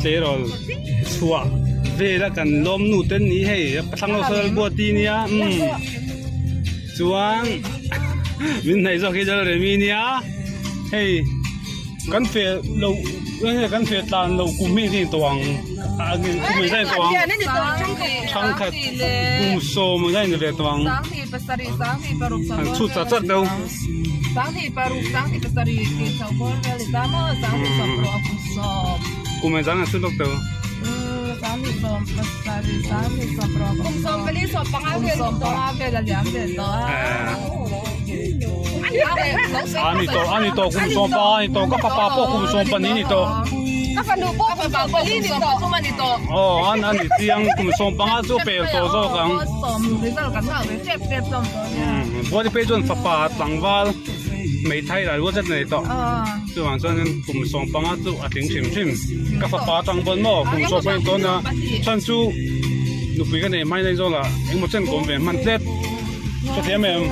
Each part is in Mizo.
tleirawl chhuah vela kan lawm nu te an ni hei thlang ho sawn buati nia umm chuan min hnaih zawk hi Lalremi nia hei kan feh loh enge kan feh tlan loh kum hi engtin tawh ang kum engzah in tawh ang thangkhat kum sawm engzah in ve tawh ang an chhut chat chat deuh. Kum engzah nge chhut lawk tawh. A ni tawh a ni tawh kum sawmpa a ni tawh ka fapa pawh kum sawmpahnih a ni tawh. Ka fanu pawh kum sawmpali a ni tawh. Aw an a ni chiang kum sawmpanga chu pel tawh zawk ang. Buati phei chuan fapa tlangval hmeithai ral rual zet a nei tawh. Chuvang chuanin kum sawmpanga chu a tling hrim hrim. Ka fapa atang pawn maw kum sawmpahnih tawn a chhan chu nupui ka nei hmain Aizawl ah engemaw chen kawm ve hman tlet. Hrethiam em?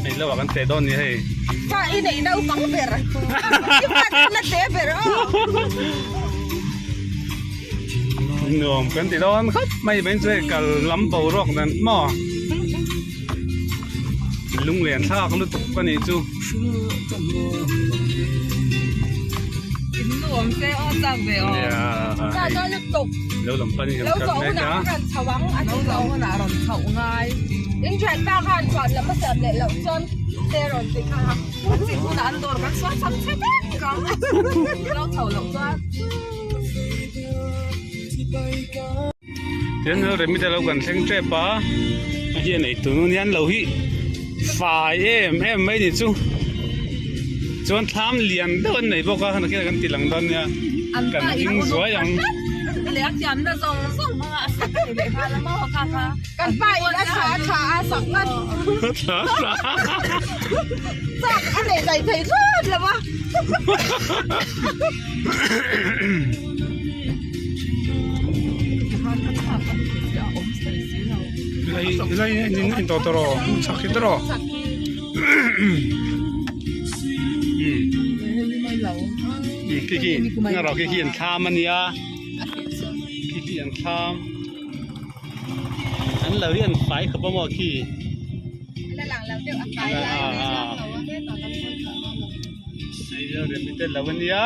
Hei lo ah kan teh dawn ni hei. Fa i neih naupang ber. I fa la te ber aw. Nuam kan ti dawn khawp mai mai chu hei kal lam boruak nen maw lunglen thlak lutuk a nih chu. In nuam se aw chak ve aw. Chak dawn lutuk. Lo lam panin kan kal mek a. Lo chho hunah rawn chho ang. Lo chho hunah rawn chho ngai. In thian pa khan chhuat lam a siam leh loh chuan te rawn ti kha. Chik hunah an dawr kan sual cham che vek ang. Lo chho loh chuan. Tian remi te lo kan thleng tep a a hi a nei tu nu nia an lo hi fai em em mai ni chu chuan thlam lian deuh an nei bawk a nakinah kan ti lang dawn nia kan ding zuai ang. Helai hi a in tawh tawh rawh chhak hi tawh rawh khi khi erawh khi khi an thlam a nia khi khi an thlam an lo hi an fai khawp a maw khi. Remi te lo ania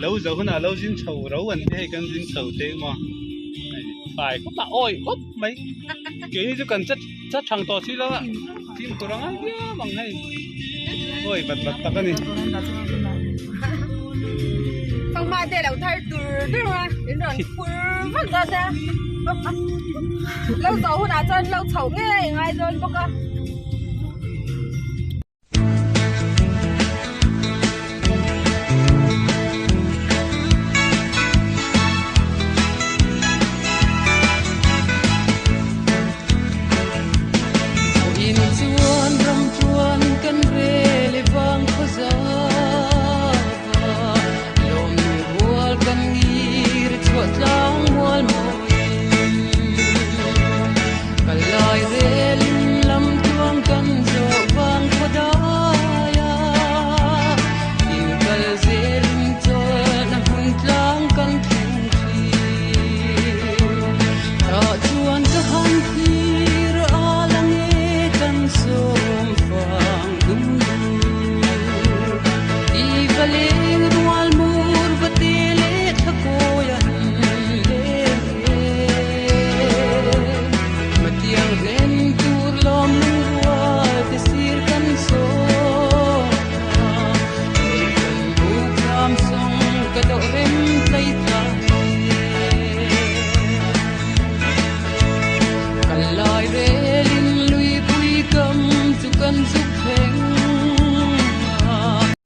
lo zo hunah lo zin chho ro an ti hei kan zin chho te emaw fai khawp a awi khawp mai keini chu kan chat chat thang tawh si lo a fimkhur a ngai viau ang hei awi vat vat tak a ni. Sangma te lo thar tur tur a in rawn phur vak dawn a lo zawh hunah chuan lo chhoh ngei ngai dawn bawk a.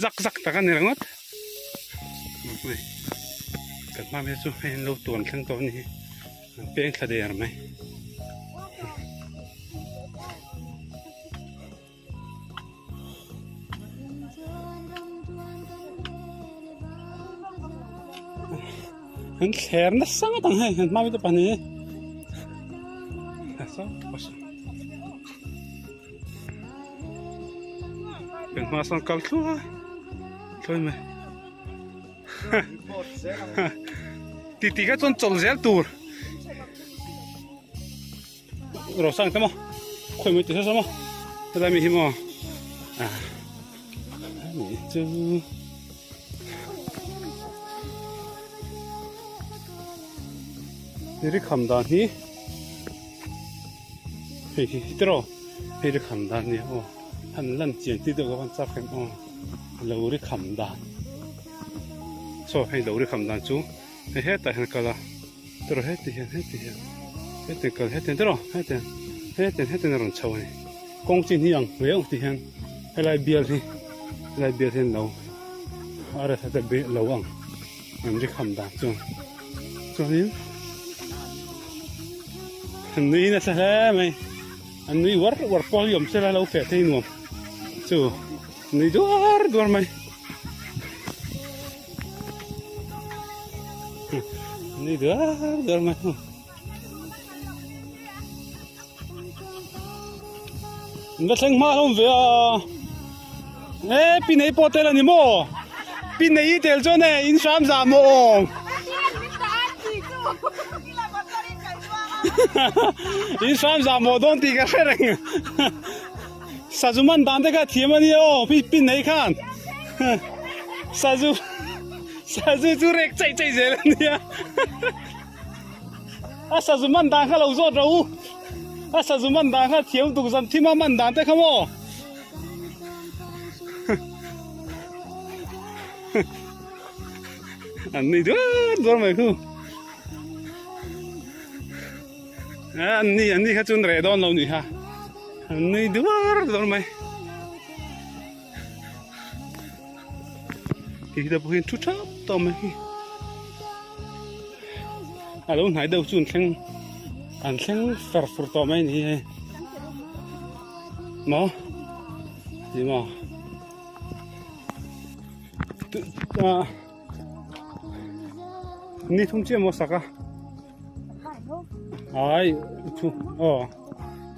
Zak zak tak a ni ringawt kan hma vel chu hei an lo tuan thleng tawh a ni hi an peng thla der mai. An thler nasa ngawt ang hei an hma mi te pahnih hi kan hma sawn kal thluai thluai mai. Titi kha chuan chawlh zel tur. Rosang te maw khawi mai ti sa maw helai mi hi maw ah ni chu ri kham dan hi hei hi tiraw hei ri kham dan nia aw han lan chian ti deuh ka van chak em aw lo ri kham dan saw hei lo ri kham dan chu hei hetah hian a kal a. Tiraw heti hian heti hian heti kal heti hian tiraw heti hian heti hian heti hian a rawn chho a ni kawng chin hi ang hle ang ti hian helai bial hi helai bial hian lo a rest te lo ang an ri kham dan chuan chuanin an nui nasa hle mai an nui uar uar pawh hi awm sela lo feh thei nuam chu nui duar duar mai. Ni duar duar mai hu. Va thleng hma hlawm ve a. E pi nei pawh tel a ni maw? Pi nei i tel chuan e in hram zah maw awm. In hram zah maw dawn tih ka hre reng. Sazu man dan te kha thiam a nia aw pi pi nei khan sazu sazu chu rek chei chei zel a nia a sazu man dan kha lo zawt ro u a sazu man dan kha thiam tuk zan thim a man dan te kha maw an ni duar duar mai khu an ni an ni kha chuan reh dawn lo ni kha an nui duar duar mai ti hi te pawh hian thu thap tawh mai hi a lo hnai deuh chu an thleng an thleng fer fur tawh mai a ni hei maw ti maw ni thum chiah maw sak a. Ai chu aw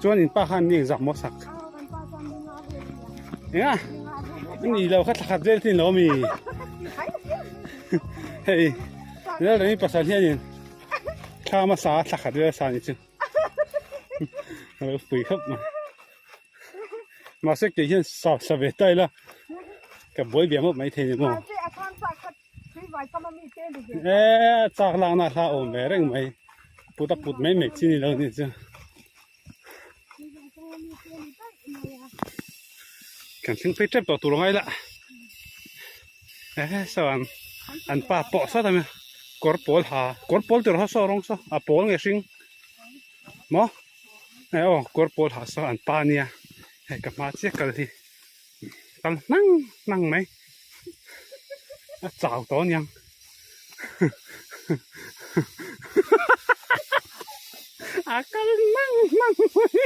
chuan in pa khan mi engzak maw sak enga ni lo kha thlakhat vel tin lo mi hei lal remi pasal hianin thla hmasa thlakhat vel sa ni chu a lo pui khawp mai mahse kei hian sa sa ve ta ila ka buai ve ngawt mai thei ni maw. E chak lak na hla awm ve reng mai put a put mai mai chi ni lo ni chu kan thleng phei tep tawh tur angai la e saw an an pa pawh sawt a kawr pawl ha kawr pawl tur ho saw rawng saw a pawl nge hring maw e aw kawr pawl ha saw an pa nia hei ka hma chiah kal hi. Kal hnang hnang mai a chau tawh aniang a kal hnang hnang mai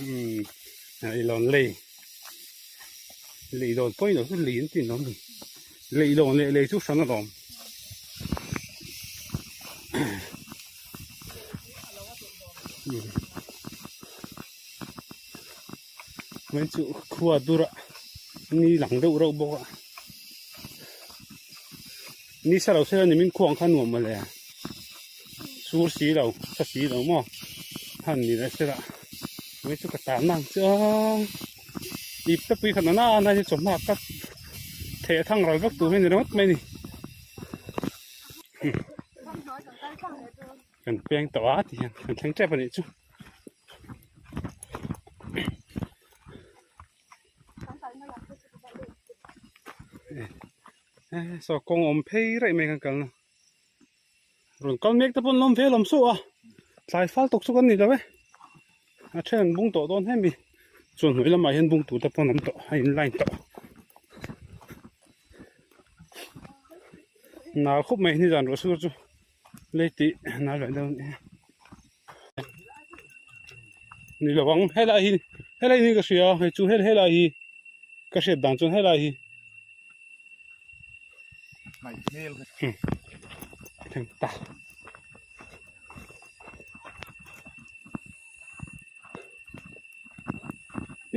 umm i lawn lei lei lawn pawh ilo chu lei an ti an awm ni lei lawn leh lei chu hran alawm. Mai chu khua dur a ni lang deuh reuh bawk a ni sa lo se ni min khuang kha nuam mawle sur si lo sa si lo maw han ni leh sela mai chu ka tan ang chu ip te pui khat na na hi chawhma ka theh thang ral vek tur hi ni ringawt mai ni. Kan peng tawh a ti hian kan thleng tep a nih chu. Saw kawng awm phei raih mai kan kalna rawn kal mek te pawn lawm ve lawm suh a tlai fal tawk chu kan ni lo e a then an bung tawh dawn hemi chuan hnuai lamah hian bung tur te pawn an awm tawh a in line tawh. Nal khawp mai nizan ruah sur chu lei tih nal leh deuh a ni ni lo ang helai hi helai hi ka hria hei chu helai hi ka hriat dan chuan helai hi thleng ta.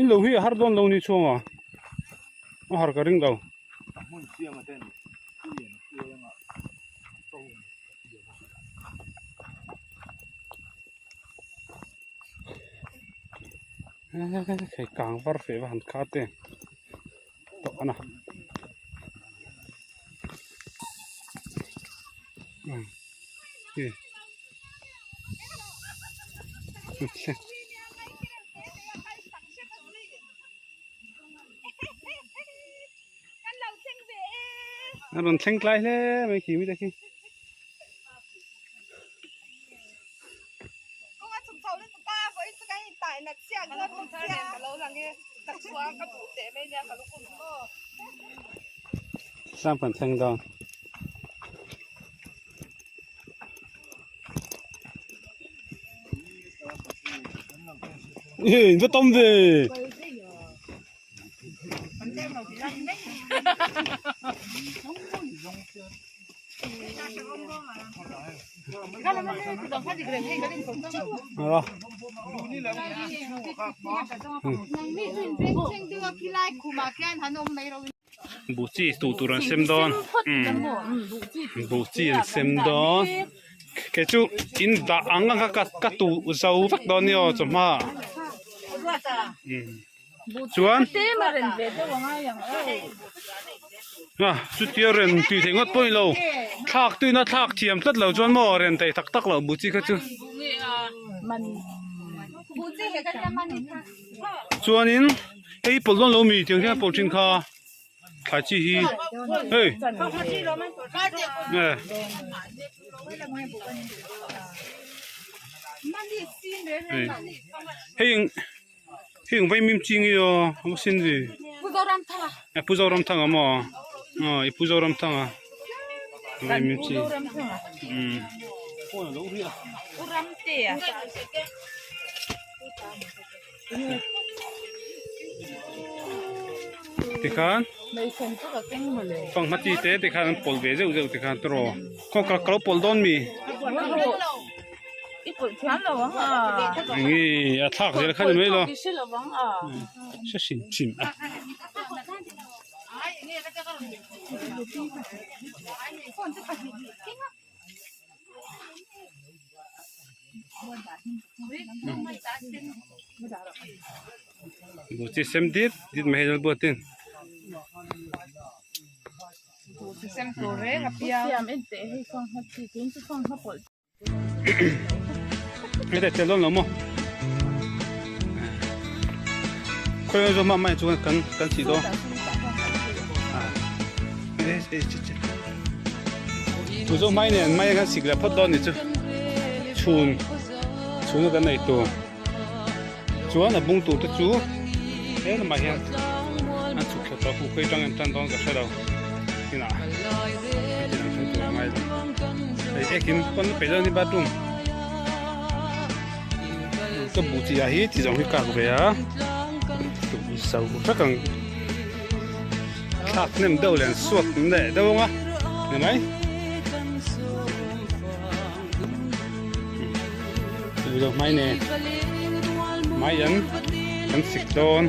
In lo hi a har dawn lo ni chhung a, a har ka ring lo. Hei kang var feh va han kha te tawh a na. A rawn thleng tlai hle mai khi mite khi. Sam kan thleng dawn. Ê, va tawm ve. Buh chi tuh tur an sem dawn buh chi an sem dawn kei chu in dah ang ang kha ka tuh zo vek dawn nia aw chawhma chuan a chutia ren tih theih ngawt pawh a ni lo thlak tuina thlak thiam tlat lo chuan maw ren theih tak tak loh buh chi kha chu. Chuanin hei pawlh dawn lo mi tiang hian a pawlh thin kha thlai chi hi hei hei hei ang vaimim chi nge aw a va sin ve pu Zoramthanga maw aw i pu Zoramthanga vaimim chi umm. Tikhan fanghma chi te tikhan an pawlh ve zeuh zeuh tikhan tiraw khaw ka lo pawlh dawn mi enge a thlak zel kha ni mai lo hre hrim hrim a. Buh chi sem dit dit mai hei buat in. Heta tel dawn lo maw? Khawi zawk mah mai chuan kan kan sih dawn. Tu zawk mai nen mai kan sik leh phawt dawn ni chu chhun chhun a kan nei tur chuan a bung tur te chu he lamah hian an chhuk thla tawh a khuh khawi atang en tan dawn ka hre lo kinah heti lang thleng tur a ngai lo hei ekin pawn a peih dawn hi bathroom ka buh chi ah hi chi zawng hi kak ve a zo vek ang. Thlak hnem deuh leh an suak leh deuh ang a ni mai. Chu zawk mai nen mai an kan sik dawn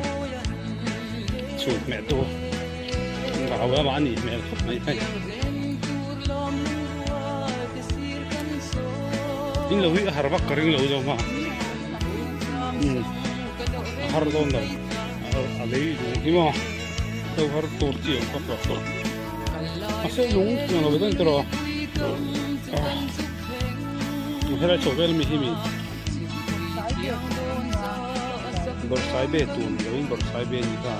chhut hmeh tur rau lamah a nih hmel khawp mai hei. In lo hi a har vak ka ring lo zawk a a har dawn lo. A lei lung hi maw hlo har tur chi ang kawt rawh tawh a se lung tiang lo ve dawn tawh rawh helai chho vel ami hi mi bawrhsai be tur ni loin bawrhsai be ni kha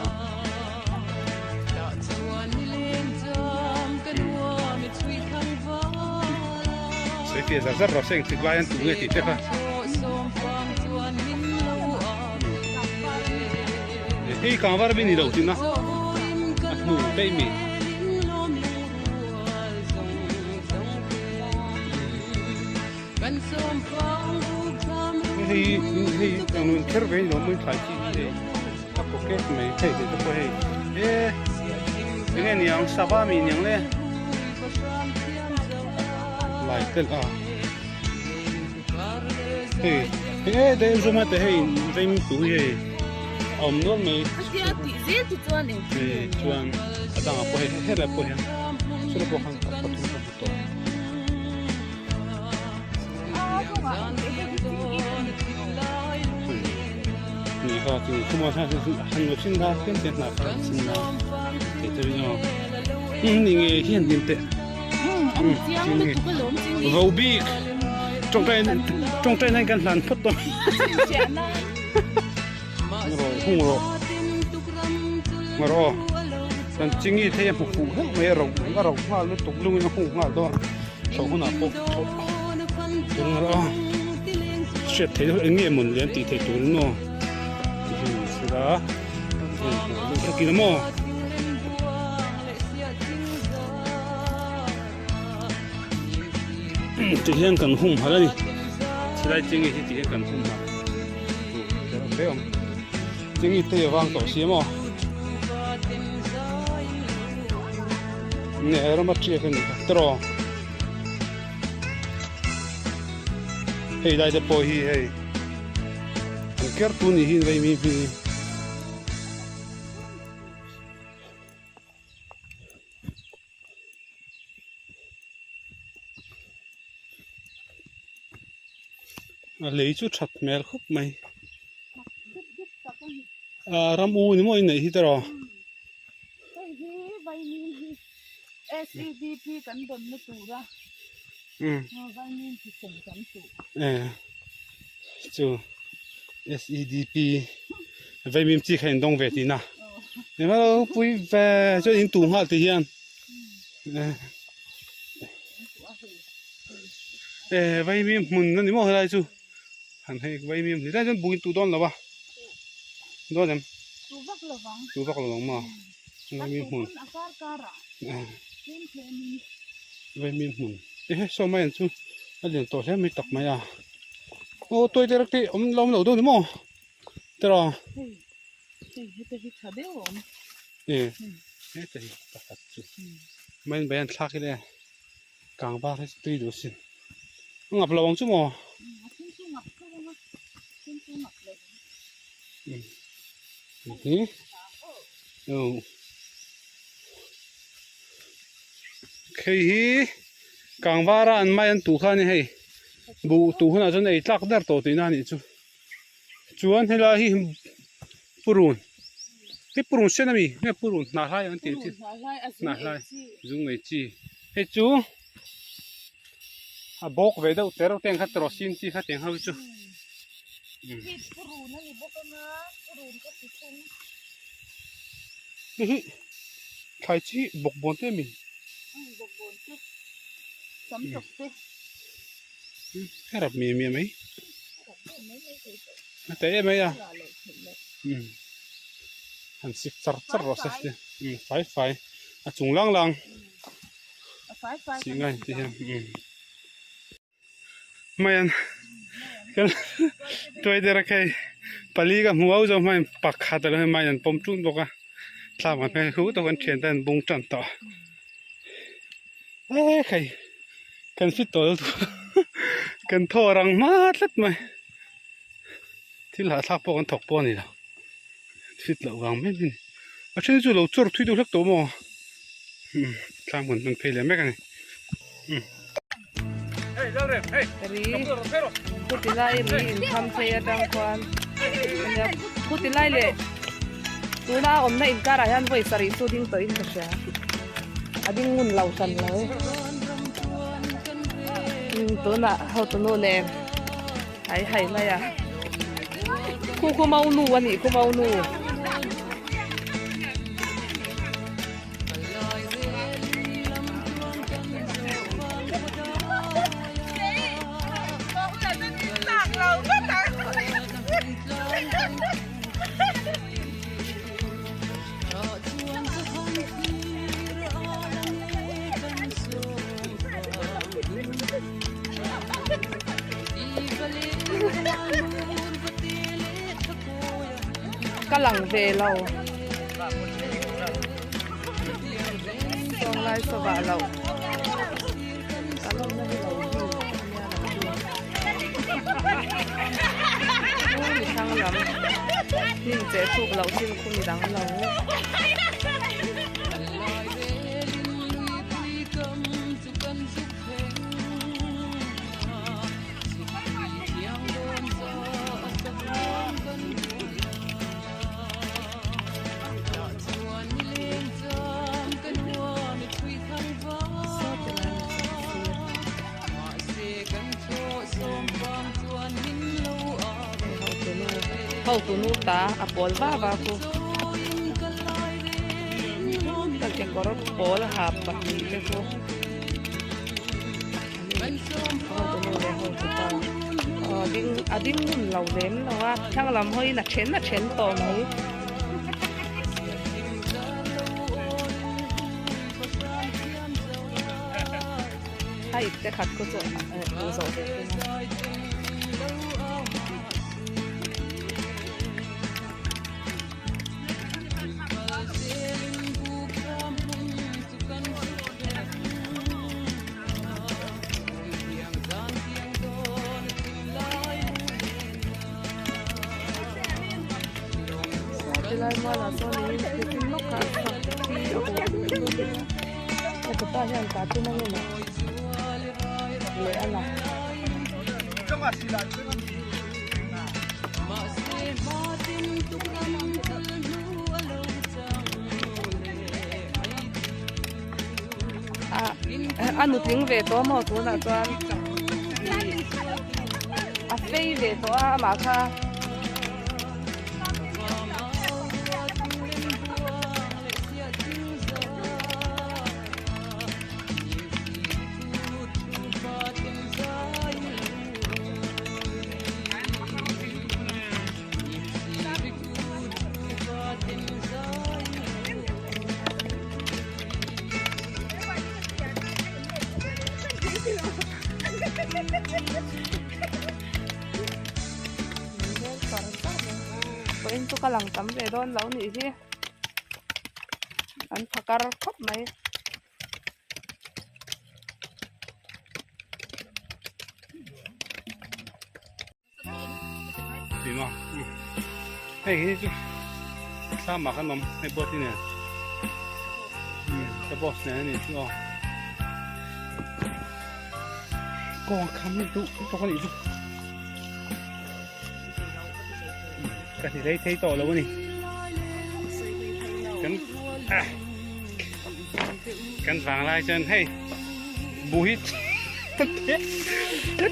sawi fiah zar zar rawh se engtik lai an tu nge tih te kha. Hei kangvar mi ni lo tih na a hnu daih mi. Hei hei ang nun kher ve ni lo mawi thlai chi hi hei a kaw kek mai hei te pawh hei e enge niang sava mi niang le lai tel a. Hei hei e deuh zawm a te hei veng tu hi hei awm nual mai. Khatia tih zel chu chuan engtin nge ni? Chuan a dangah pawh hei helai pawh hian chulai pawh khan pathum ka hmu tawh. Ni kha chu khuma kha han lo chin kha tlem te hnah kha chin na te te rin aw ni nge hian hlim te vo bik tawngtai tawngtai nan kan hlan phawt dawn ro hung ro ro kan chingi thei a hmu fuh hlauh mai a ro a ro nghal lutuk lungin a hung nghal dawn chhoh hunah pawh tur ngar a hriat theih deuh eng nge mawn le an tih theih turin aw tihian an sir a takin a maw tihian kan hung hal a ni chilai chingi hi tihian kan hung hal chingi te vang tawh si a maw. Nge rama ṭiak a ni kha tiraw hei lai te pawh hi hei an ker tu ni hi vei mi hi a lei chu that hmel khawp mai ah ram u ni maw in neih hi tiraw. Hei hi vaimim hi SEDP kan dawnna tura vaimim chi sem kan tuh. Chu SEDP vaimim chi kha in dawng ve tihna. Englo pui ve chuan in tuh nghal tih hian vaimim hmun a ni maw helai chu. Han hei vaimim ni lai chuan buk in tuh dawn lo a dawn em tuh vak lo vang tuh vak lo vang maw vaimim hmun a kar kar ah tlem tlem in vaimim hmun ehe saw mai an chu a lian tawh hle mai tak mai a aw tuai te rak te awm lo awm lo dawn ni maw tiraw hei hei hete hi tha deuh a awm e hete hi pakhat chu mai an bai an thlak hi le kang var hi tui duh sin. A ngap lo ang chu maw? A then chu ngap tho ang a, then chu ngap lo ang. Hi. Oh. Khei hi kangvara an mai an tu kha ni hei. Bu tu hunah chuan ei tlak der tawh tihna a nih chu. Chuan helai hi purun. Hei purun sen a mi? Nge purun hnah hlai an tih chi. Hnah hlai zung ei chi. Hei chu a bawk ve deuh te reuh te ang kha trawsin chi kha tiang ho hi chu. Hei purun a ni bawk anga purun ka ti thung. Hei hi thlai chi bawkbawn te a mi? Bawkbawn te sam tawp te. A rap miah miah mai. A te em mai a. Han sik char char rawh se fai fai a chung lang lang sih ngai ti hian mai an kan tuai der a khei pali ka hmu au zo hmai pakhat alo hei mai an pawm tun bawk a thla ang hmel hu tawk an thian te an bung tan tawh e khei kan fit tawh lo kan thaw rang hma tlat mai thil hahthlak pawh kan thawk pawh a ni lo fit loh vang mai mai a ni a then chu lo chawr thui deuh hlek tawh maw tlang hmun hman phei leh mek a ni ri khuti lai ri inkham phei atang khuan khuti lai leh tuna a awmna inkarah hian vawi sarih chu ding tawhin ka hria a ding ngun lo hran lo tunah hotunu nen Hai hai mai a khu khu mau nu a nih khu mau nu. Ka lang ve lo Sawnglai sawah lo Kan awmna hi lo hi nia lo chu mi thlang lam. Hnim cheh chhuk loh chin khu mi dang lo. Hotu nu ta a pawl va va khu ka kekawr pawl ha pahnih te chu hotu nu leh hotu pa aw ding a ding ngun lo lem lo a thlang lam hawiin a then a then tawh mai. A ip te khat khu chu hmuh zawh ve thung a. Tilai mualah sawn in thil lawk a sak hi a awm. Heta hian tah tum ang emaw leh a lang. A nutling ve tawh maw tunah chuan a fei ve tawh a amah kha. Pawhin chu ka lang tam ve dawn lo nih hi. An phakar khawp mai. Tih maw hei hi chu thlam ah khan awm hei boss hi nen ka boss nen a ni chu aw kawng kham duh tawk a nih chu ka ti rei thei tawh lo a ni kan ah kan vang lai chuan hei buh hi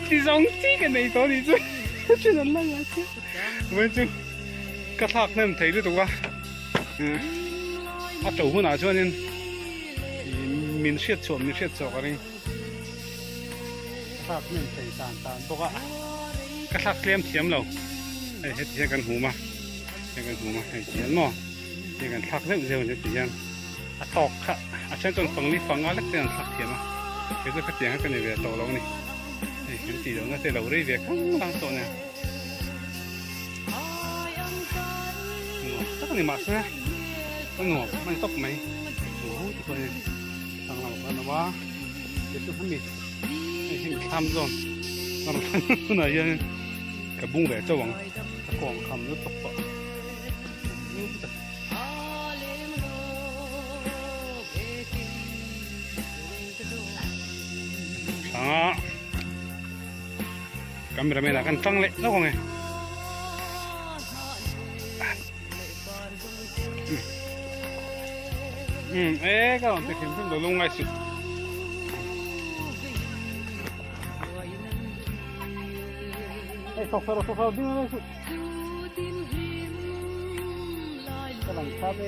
ti zawng chi ka nei tawh a nih chu chin an la ngai chu vawiin chu ka thlak hnem thei lutuk a a to hunah chuanin min hriat chhuah min hriat chhuah ka ring. Ka thlak hnem thei tan tan bawk a, ka thlak tlem thiam lo hei heti hian kan hum a hei kan hum a hei ti hian maw hei kan thlak zeuh zeuh heti hian a tawk kha a then chuan fang li fang nga lek te an thlak thiam a kei chu khatiang kha ka ni ve tawh lo a ni hei kan tih lohna te lo rei ve khang lang tawh nen nuam tak a ni mahse a nuam a ni tawp mai ti pawh a ni. Thlang lamah khan a awm a tichuan hemi hei hi thlam zawn a rawn thlen hunah hian ka bung ve chauh ang ka kawng kham lutuk tawh thlanga cameraman ah kan tang leh hlauh ang e. Ừ, ê, các bạn tìm kiếm đồ lung ngay sự. Ê, sọc sọc sọc sọc đi ngay sự. Các bạn khác đi.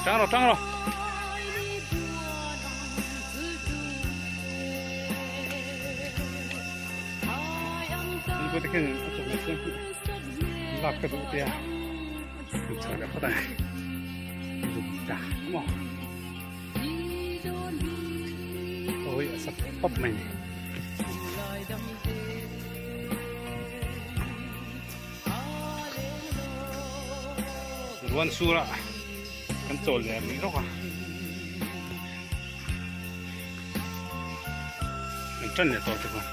Tang rawh tang rawh. Ni pawh te khian a chawhmeh siam hi lak ka duh tia an chhar leh phawt a ni. Zuk ta maw. Awi a sak pap mai ni. Ruan surah kan chawl leh rih rawk a. Kan tan leh tawh te khan.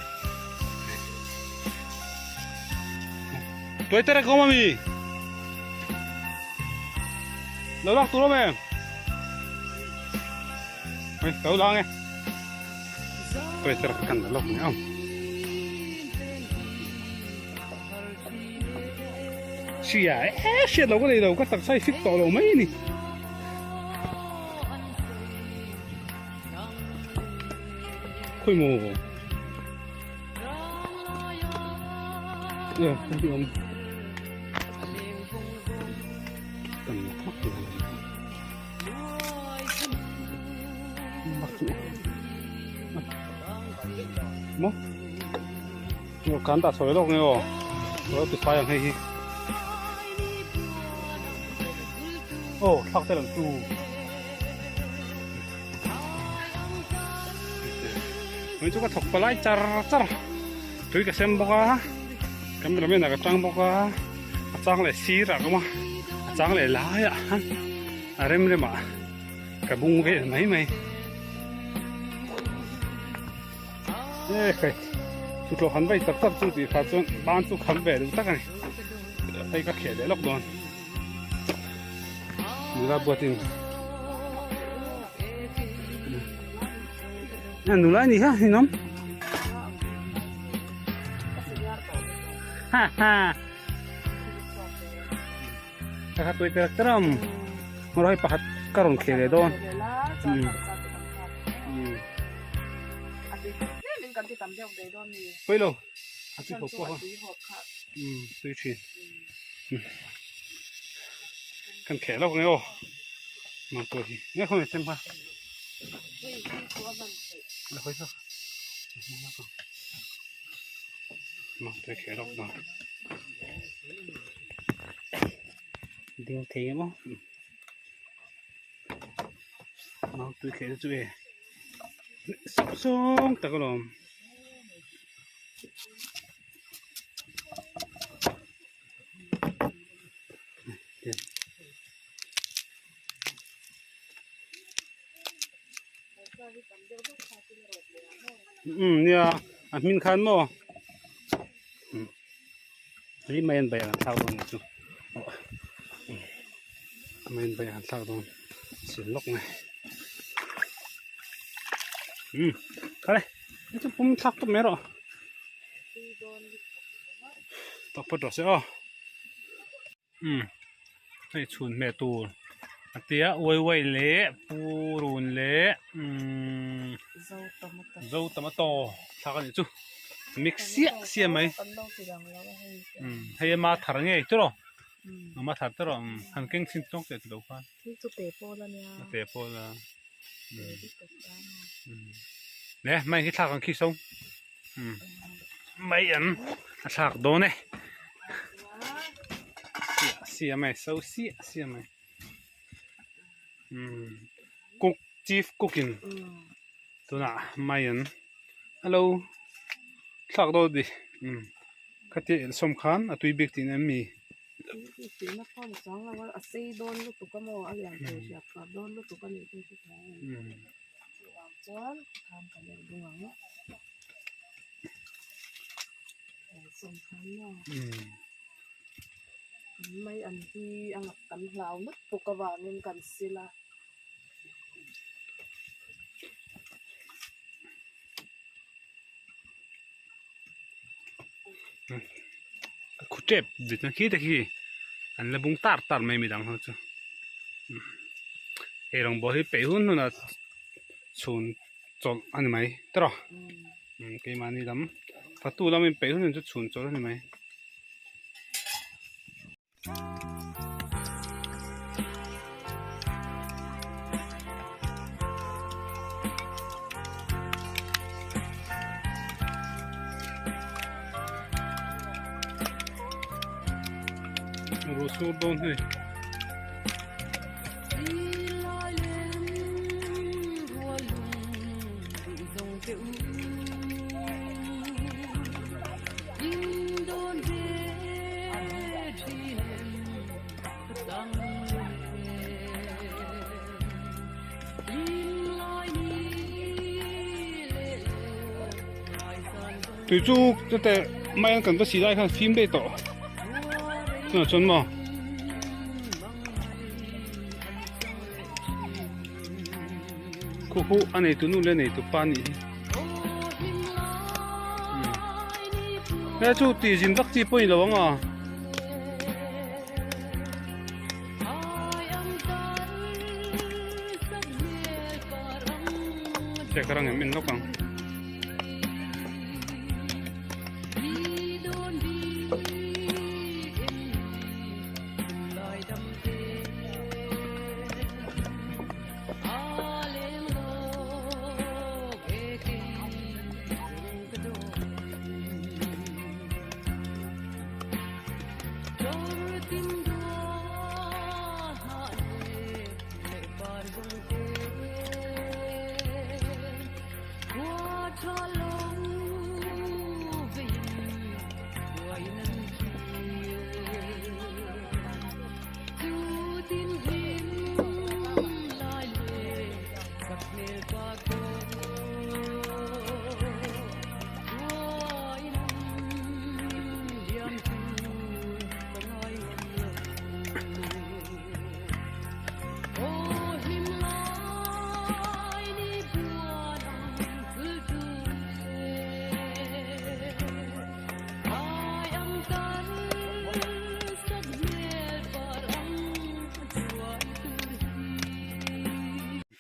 Tuai tere kawm ami. Lo lak tur awm em? Hei lo lang e. Tuai tere kan la lawk ni ang. Hria e hriat lo ka nei lo ka taksa hi fit tawh lo mai a ni. Khawi maw e hei awm kan thak lo maw Kan dah sawi lawk nge aw lo ti fai ang hei hi aw thlak te lang chu mai chu ka thawk palai char char tui ka sem bawk a cameraman ah ka tang bawk a a chang leh sir ah ka awm a a chang leh lai ah a rem rem ah ka bung vel mai mai. E khai thutlawh han vai tak tak chu tih kha chuan ban chu kham ve duh tak a ni hei ka kheh leh lawk dawn nula buatin nula ni kha ni nawm ha ha ka kha tui tel tram hei pakhat ka rawn kheh leh dawn pawilo a tui hawp pawh tui thin kan kheh lawk nge aw mang tur hi nge khawnge sem kha la hawi hlawk mang tui kheh lawk dawn ding thei emaw mau tui khelh chu e sawng sawng tak alawm um nia a hmin khan maw. Hei mai an bai an thlak dawn chu mai an bai an thlak dawn sil lawk mai um kha le hei chu pum thlak tawp mai rawh tawk phawt rawh se aw um hei chhun hmeh tur a tia uai uai leh purun leh umm zo tomato thlak a nih chu mix siah siah mai um hei ama thar ngei chu rawh ama thar te rawh han keng chhin tawk teh tilo khan a te pawl a le mai hi thlak ang khi so mai an a thlak dawn e siah siah mai so siah siah mai cook chief cook in tunah mai an alo thlak dawn a ni khatia elhsawm khan a tui bik tihna em mi. Mai an hi a ngak kan hlau ngat bawk avangin kan sil a. Khu tep dik na khi te khi an la bung tar tar mai midang ho chu ei rawng bawl hi peih hun hun a chhun chawlh a ni mai tiraw keimahni lam fatu lamin peih hun hun chu chhun chawlh a ni mai. Ruah sur dawn hei. Tui chu chuteh maian kan va si lai khan fim daih tawh chutah chuan maw. Khu khu a neitu nu leh neitu pa nih hi. He chu tih zin vak chi pawh a ni lo ang a. Check rang em en lawk ang.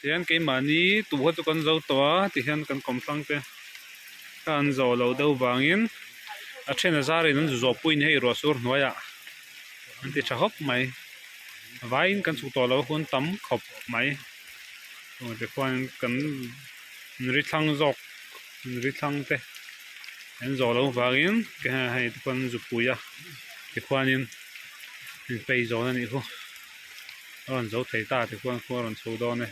Tihian keimahni tuh kha chu kan zo tawh a tihian kan kawmthlang te kha an zawh loh deuh vangin a then a zarin an zu zawh pui a ni hei ruah sur hnuaiah an ti tha khawp mai vaiin kan chhuk tawh loh hun tam khawp mai tikhuan kan ri thlang zawk ri thlang te an zawh loh vangin hei tikhuan an zu pui a tikhuanin inpei zawn a nih khu. A rawn zo thei ta tikhuan khua a rawn chho dawn e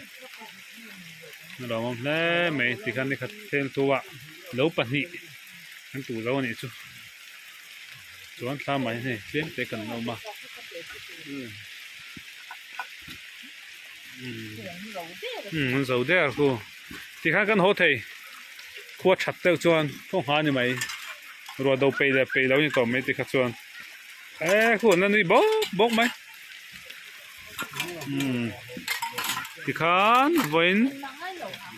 a lawmawm hle mai tikhan ni khat thleng thu ah lo pahnih an tuh zo a nih chu chuan thla mai hei tlem te kan awm a umm an zo der khu tikhan kan haw thei khua that deuh chuan khaw nghah a ni mai ruah do peih leh peih lo a ni tawh mai tikha chuan e khu an la nui bawk bawk mai. Umm tikhan vawiin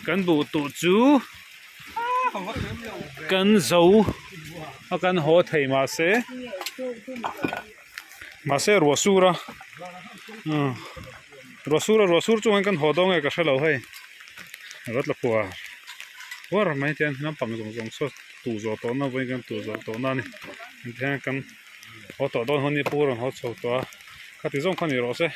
kan buh tuh chu kan zo a kan haw thei mahse mahse ruah sur a umm ruah sur a ruah sur chungin kan haw dawn nge ka hrelo hei a lo tla puar puar mai te hian naupang zawng zawng saw tuh zawh tawh na vawiin kan tuh zawh tawh na a ni tihian kan haw tawh dawn hun hi pu rawn haw chho tawh a khati zawng kha ni rawh se.